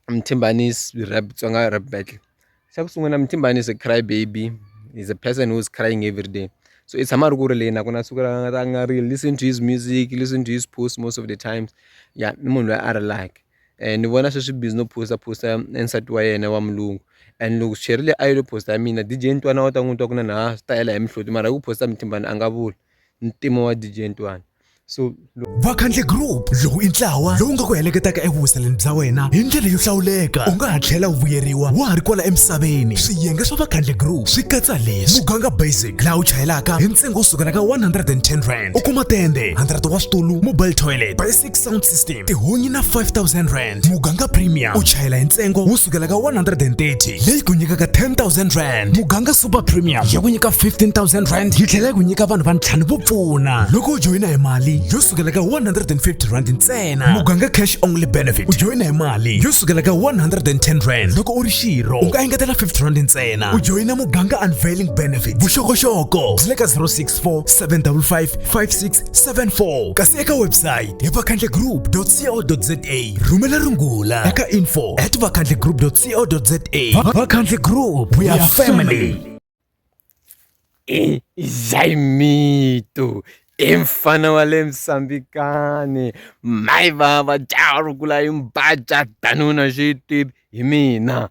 Mthimbani's rap Tsonga rap battle xa ku sungula Mthimbani is a cry baby is a person who is crying everyday so i tshama a ri ku rileni a ku na siku ra nga ta nga rili listen to his music listen to his post most of the times ya i munhu loyi a rilaka ni vona sweswi busy no post post-a nsati wa yena wa mulungu and loko Cheryl a yilo post ya mina D_J Ntwana wa ta n'wi twa ku na na swi ta hela hi mihloti mara hi ku post Mthimbani a nga vuli ntima wa D_J Ntwana so Vakhandle Group lowu i ntlawa lowu nga ku heleketaka evuwiseleni bya wena hi ndlela yo hlawuleka u nga ha tlhela u vuyeriwa wa ha ri kwala emisaveni swiyenge swa Vakhandle Group swi katsa leswi muganga basic laha u chayelaka hi ntsengo wo sukela ka 110 rand u kuma tende 100 wa switulu mobile toilet basic sound system tihunyi na 5000 rand muganga premium u chayela hi ntsengo wo sukela ka 130 leyi ku nyikaka 10000 rand muganga super premium ya ku nyika 15000 rand yi tlhela yi ku nyika vanhu va ntlhanu vo pfuna loko u joyina hi mali yo sukela ka 150 rand ntsena muganga cash only benefit u joyina hi mali yo sukela ka 110 rand loko u ri xirho u nga engetela 50 rand ntsena u joyina muganga unveiling benefit vuxokoxoko byi le ka 064 755 5674 kasi eka website hi vakhandlegroup.co.za rhumela rungula eka info at vakhandlegroup.co.za Vakhandle Group we are family Jaimito i mfana wa le Msambikani my vava jaha ri kula yi mbaca danuna xi tivi hi mina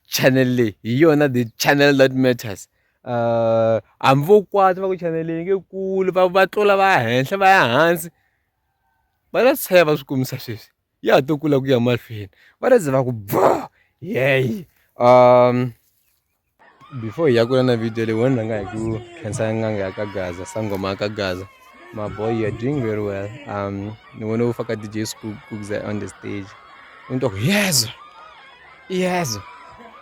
channel leyi hi yona the channel that matters hambi vo kwata va ku channel leyi nge kuli va va tlula va ya henhla va ya hansi va ta tshaya va swi kumisa sweswi ya ha to kula ku ya mahlweni va ta ze va ku ba yeyi before hi ya kula na video leyi wena rhanga hi ku khensa n'anga ya ka Gaza sangoma ya ka Gaza my boy you are doing very well ni vone u faka D_J Skuza on the stage u ni twa ku yes yes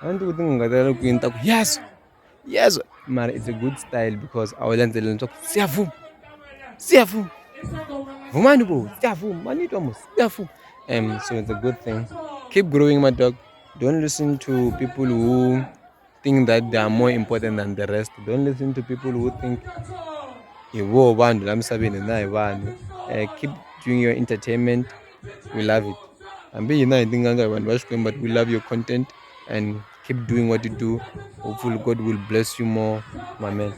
a ni tivi ku tin'anga ta le kwini ta ku yes yes mara it's a good style because a wu landzeleli leswaku siyavuma siyavuma vumani vo siyavuma ma ni twa mos siyavuma so it's a good thing keep growing my dog don't listen to people who think that they are more important than the rest don't listen to people who think hi voho vanhu la misaveni hina hi vanhu keep doing your entertainment we love it hambi hina hi tin'anga hi vanhu va xikwembu but we love your content and keep doing what you do hopefully god will bless you more my man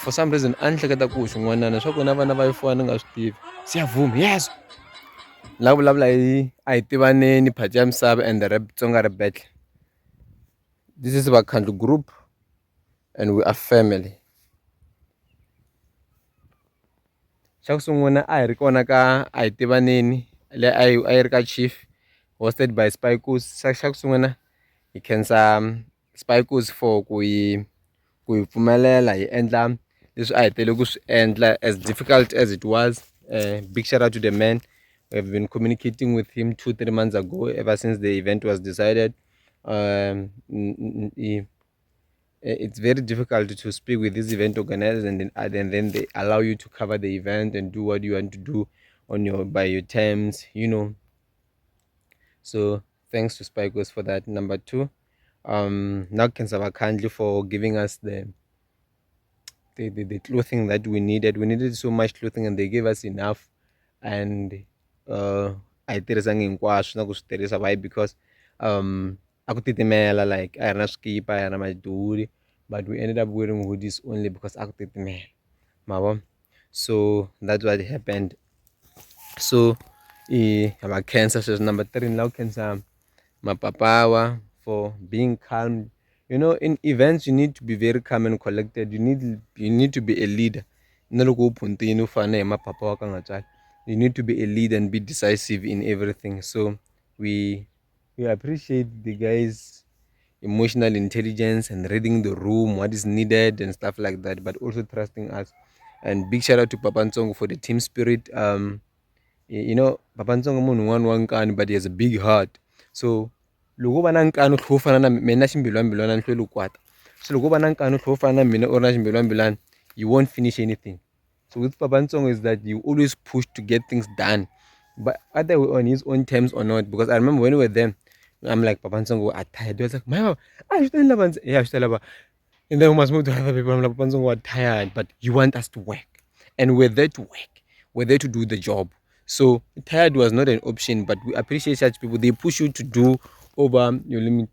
for some reason a ni hleketa ku xin'wanana swa ku na vana va yi fuwa ni nga swi tivi siyavuma yes la vulavula hi a hi tivaneni phati ya misava and the rap Tsonga rap battle this is Vakhandlu group and we are family xa ku sungula a hi ri kona ka a hi tivaneni leyi a yi a yi ri ka chief hosted by Spikos xa ku sungula hi khensa Spikos for ku yi ku hi pfumelela hi endla leswi a hi tele ku swi endla as difficult as it was big shout out to the man we have been communicating with him 2 3 months ago ever since the event was decided it's very difficult to speak with these event organizers and then they allow you to cover the event and do what you want to do on your by your terms. So thanks to Spikos for that. Number two, now khensa Vakhandli for giving us the clothing that we needed. We needed so much clothing and they gave us enough, and a hi tirhisanga hinkwaswo na ku swi tirhisa. Why? Because a ku titimela, like a hi ri na swikipa, a hi ri na maduri, but we ended up wearing hoodies only because a ku titimela ma vo. So that's what happened. So i va khensa sweswo. Number three, ni lava ku khensa mapapawa for being calm. In events you need to be very calm and collected. You need to be a leader. Na loko u phuntini u fana hi mapapa wa ka nga tswali, you need to be a leader and be decisive in everything. So we appreciate the guys' emotional intelligence and reading the room, what is needed and stuff like that, but also trusting us. And big shout out to Papa Ntsongo for the team spirit. Papa Ntsongo munhu un'wana wa nkani, but he has a big heart. So loko u va na nkani u tlhela u fana na mina na ximbilwambilwana ni hlwela ku kwata, so loko u va na nkani u tlhela u fana na mina u ri na ximbilwambilwana, you won't finish anything. So with Papa Ntsongo is that you always push to get things done, but either on his own terms or not. Because I remember when we were there, I'm like, "Papa Ntsongo, we are tired." He was like, "My a swi ta lava yeah, swi ta lava." And then we must move to other people. I'm like, "Papa Ntsongo, we're tired, but you want us to work, and we're there to work, we're there to do the job." So tired was not an option, but we appreciate such people. They push you to do over your limit.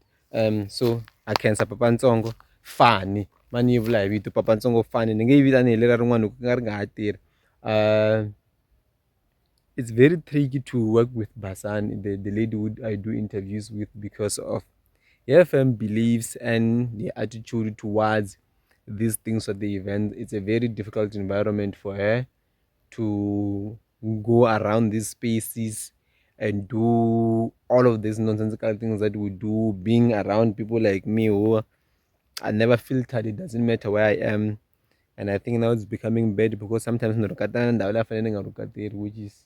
So a khensa papa ntsongo fani mani yi vula hi vito papa ntsongo fani ni nge yi vitani hi lera rin'wana ku nga ri nga ha tirhi. It's very tricky to work with Basan, the lady who I do interviews with, because of her firm beliefs and the attitude towards these things at the event. It's a very difficult environment for her to go around these spaces and do all of these nonsensical things that we do, being around people like me who I never filtered. It doesn't matter where I am. And I think now it's becoming bad because sometimes ndhawu leyi a fanele ni nga rhukateri, which is,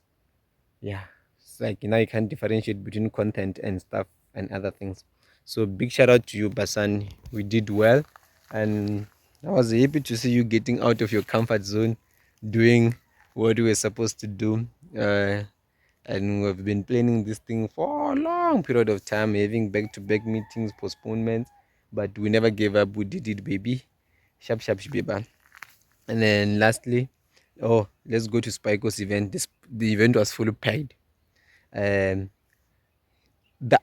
yeah, it's like now you can't differentiate between content and stuff and other things. So big shout out to you, Basan. We did well, and I was happy to see you getting out of your comfort zone, doing what we were supposed to do. And we've been planning this thing for a long period of time, having back-to-back meetings, postponements, but we never gave up. We did it, baby. Sharp, sharp, baby. And then lastly, oh, let's go to Spiko's event. The event was fully packed. The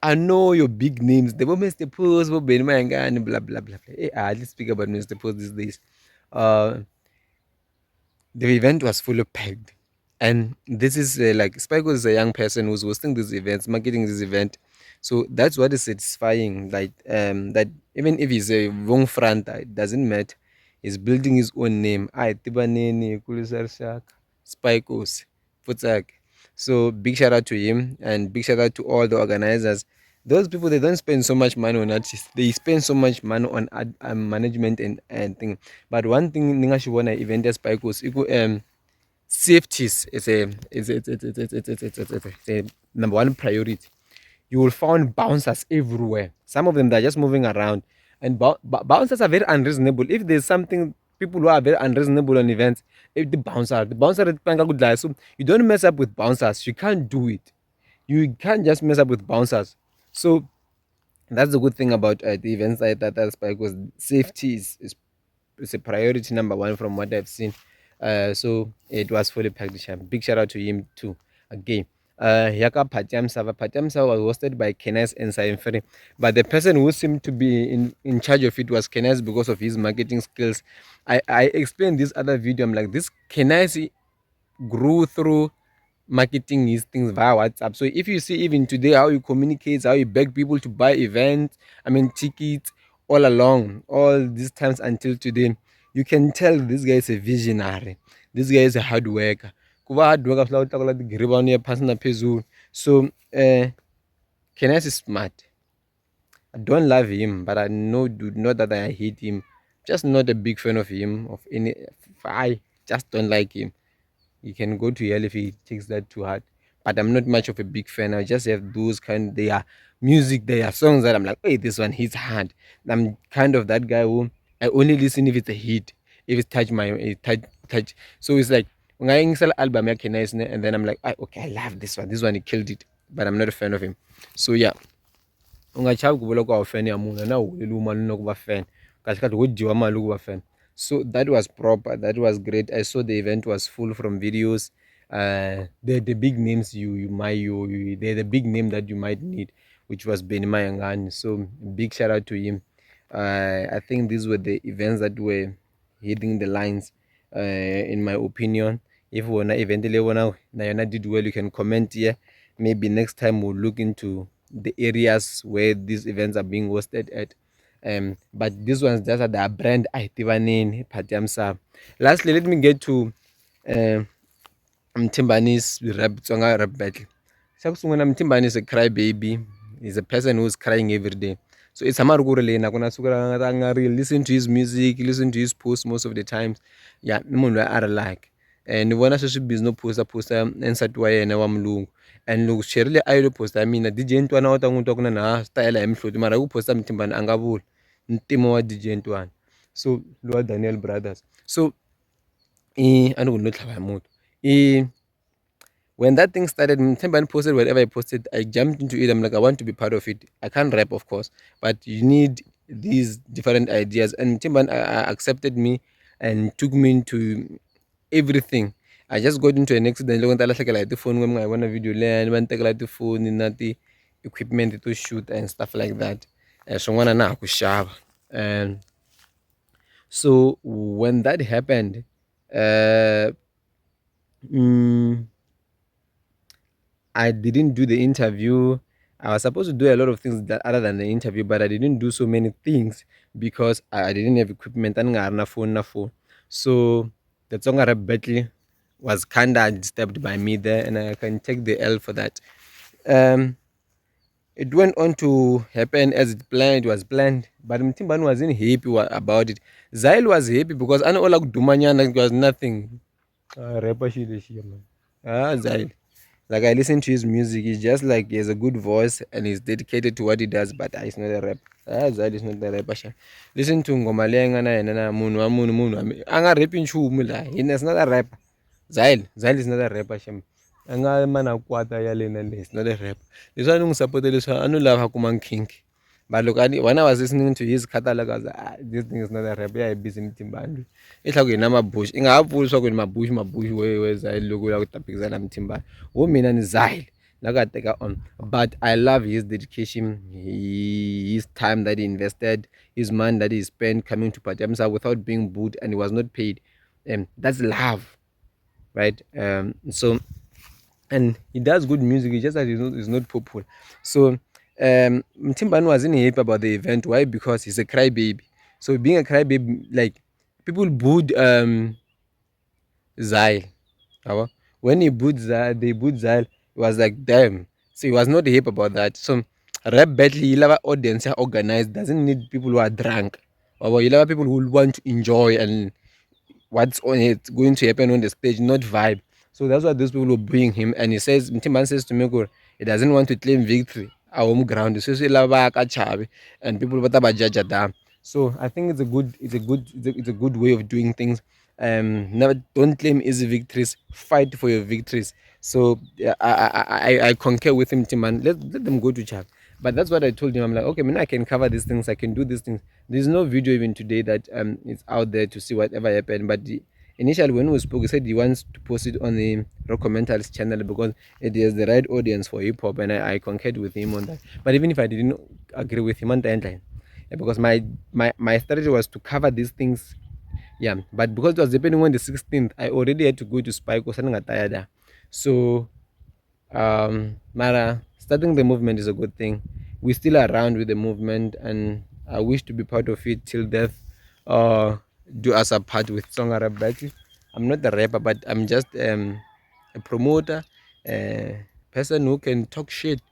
I know your big names, the Mr. Post, Benny Mayengani, blah blah blah. Hey, I hardly speak about Mr. Post these days. The event was fully packed. And this is like Spiko is a young person who's hosting these events, marketing this event. So that's what is satisfying. Like that even if he's a wrong front, it doesn't matter. He's building his own name. I tibaneni kulisa rixaka Spikos Futsak. So big shout out to him and big shout out to all the organizers. Those people, they don't spend so much money on artists. They spend so much money on management and thing. But one thing ni nga xi vona event ya Spikos i ku safety is a is it's a number one priority. You will find bouncers everywhere. Some of them, they're just moving around, and bouncers are very unreasonable. If there's something people who are very unreasonable on events, if the bouncer ku dlaya. So you don't mess up with bouncers. You can't do it. You can't just mess up with bouncers. So that's the good thing about the events like that. That's because safety is a priority number one from what I've seen. So it was fully packed. Big shout out to him too. Again. Yaka Patyam Sava. Patyam Sava was hosted by Kenes and Saimfere. But the person who seemed to be in charge of it was Kenes because of his marketing skills. I explained this other video. I'm like, this Kenes grew through marketing his things via WhatsApp. So if you see even today how he communicates, how he beg people to buy events, I mean tickets, all along, all these times until today, you can tell this guy is a visionary. This guy is a hard worker. Ku va hard worker swi lava u tlakula tigirivani ya phasi na phezulu. So Kenes is smart. I don't love him, but I know do not that I hate him. Just not a big fan of him, of any. I just don't like him. He can go to hell if he takes that too hard. But I'm not much of a big fan. I just have those kind. They are music. They are songs that I'm like, hey, this one hits hard. I'm kind of that guy who I only listen if it's a hit, if it's touch my it touch touch. So it's like when I album ya Kenes, and then I'm like, okay, I love this one. This one, he killed it. But I'm not a fan of him. So yeah. U nga chavi ku vula ku a wu fan ya munhu na holeliwi mali na ku va fan kahle kahle wo dyiwa mali ku va fan. So that was proper. That was great. I saw the event was full from videos. The big names you you might you, you they're the big name that you might need, which was Benny Mayengani. So big shout out to him. I think these were the events that were hitting the lines, in my opinion. If wona event le vona na yona did well, you can comment here. Maybe next time we'll look into the areas where these events are being hosted at. But this one's just at their brand a hi tivaneni party ya misava. Lastly, let me get to Mthimbani's rap Tsonga rap battle. Xa ku sungula, Mthimbani is a cry baby. He's a person who's crying every day, so i tshama a ri ku rileni nakona siku ra a nga rili. Listen to his music, listen to his posts most of the times. Yeah, i munhu loyi a rilaka. Ni vona sweswi busy no posta posta nsati wa yena wa mulungu, and loko cherile a yi lo posta ya mina DJ Ntwana wa ta n'wi twa ku na na swi ta hela hi mihloti, mara hi ku posta Mthimbani a nga vuli ntima wa DJ Ntwana, so lowa Daniel Brothers. So i a ni ku ni lo tlhava hi muti i. When that thing started, Mthembani posted whatever I posted, I jumped into it. I'm like, I want to be part of it. I can't rap, of course, but you need these different ideas. And Mthembani accepted me and took me into everything. I just got into an accident loko ni ta lahlekela hi tifoni mi nga yi vona video liyani va ni tekela tifoni na ti-equipment to shoot and stuff like that. Swin'wana na ha ku xava and so when that happened I didn't do the interview. I was supposed to do a lot of things that other than the interview, but I didn't do so many things because I didn't have equipment a ni nga ha ri na phone na phone. So the Tsonga Rap Battle was kinda disturbed by me there, and I can take the L for that. It went on to happen as it planned, it was planned, but Mthimbani wasn't happy about it. Zyle was happy because a ni o lava ku dumanyana, it was nothing. Rapper xi lexiya man. Ah, Zyle. Like I listen to his music, he's just like he has a good voice and he's dedicated to what he does, but he's not a rapper. Ah, Zyle is not a rapper. Sha. Listen to ngoma leyi nga na yena na munhu wa munhu munhu wa a nga rap nchumu laha. He is not a rapper. Zyle, Zyle is not a rapper shem. A nga mana kwata ya le na le, he's not a rapper. Leswi a ni n'wi support leswi a no lava kuma nkhinkhi. But loko a when I was listening to his catalog, I was like, ah, this thing is not a rap. Ya hi busy Mthimbani. I tlhela ku hi na Mabuxu. I nga ha vuli leswaku ni Mabuxu Mabuxu we we Zyle loko u lava ku ta phikizana na Mthimbani. Wo mina ni Zyle. La ku ya teka on. But I love his dedication, his time that he invested, his money that he spent coming to Phatamisa without being booed and he was not paid. That's love, right? So and he does good music. It's just that he's not popular. So Mthimbani wasn't happy about the event. Why? Because he's a crybaby. So being a crybaby, like people booed Zyle. When he booed Zyle, they booed Zyle. He was like, damn. So he was not happy about that. So rap battle, you love audience organized, doesn't need people who are drunk. Or you love people who want to enjoy and what's on it going to happen on the stage, not vibe. So that's why those people were booing him. And he says, Mthimbani says to me, he doesn't want to claim victory a home ground. Sweswi lava ka chavi and people va ta va judge down. So I think it's a good way of doing things. Never don't claim easy victories. Fight for your victories. So yeah, I concur with him, Timman. Let them go to Chavi. But that's what I told him. I'm like, okay, man, I can cover these things. I can do these things. There's no video even today that is out there to see whatever happened. But initially when we spoke, he said he wants to post it on the Rock Commentals channel because it is the right audience for hip hop, and I concurred with him on that. But even if I didn't agree with him on the end line, because my strategy was to cover these things, yeah. But because it was happening on the 16th, I already had to go to Spike or something. So Mara, starting the movement is a good thing. We're still around with the movement, and I wish to be part of it till death do us apart with Tsonga Rap Battle. I'm not a rapper, but I'm just a promoter, a person who can talk shit.